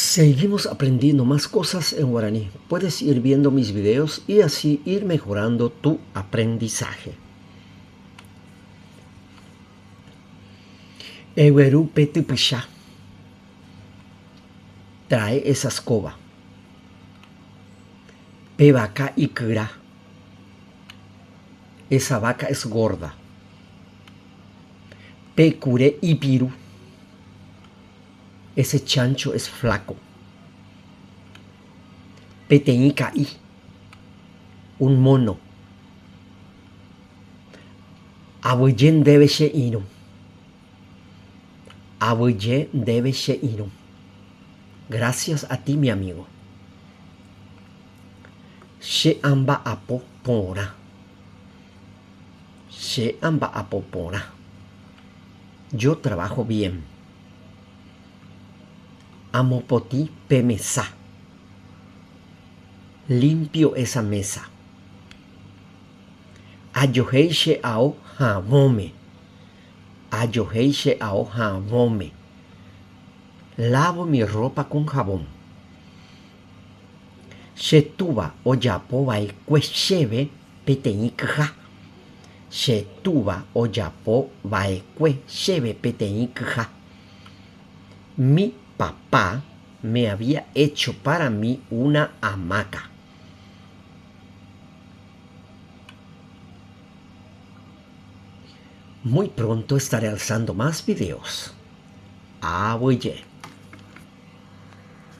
Seguimos aprendiendo más cosas en guaraní. Puedes ir viendo mis videos y así ir mejorando tu aprendizaje. Egueru pe typycha. Trae esa escoba. Pe vaka ikyra. Esa vaca es gorda. Pe kure ipiru. Ese chancho es flaco. Peteĩ ka'i. Un mono. Aguyje ndéve che irũ. Aguyje ndéve che irũ. Gracias a ti mi amigo. Che amba'apo porã. Che amba'apo porã. Yo trabajo bien. Amopotĩ pe mesa. Limpio esa mesa. Ajohéi che ao havõme. Ajohéi che ao havõme. Lavo mi ropa con jabón. Che túva ojapo va'ekue chéve peteĩ kyha. Che túva ojapo va'ekue chéve peteĩ kyha. Mi papá me había hecho para mí una hamaca. Muy pronto estaré alzando más videos. Aguyje.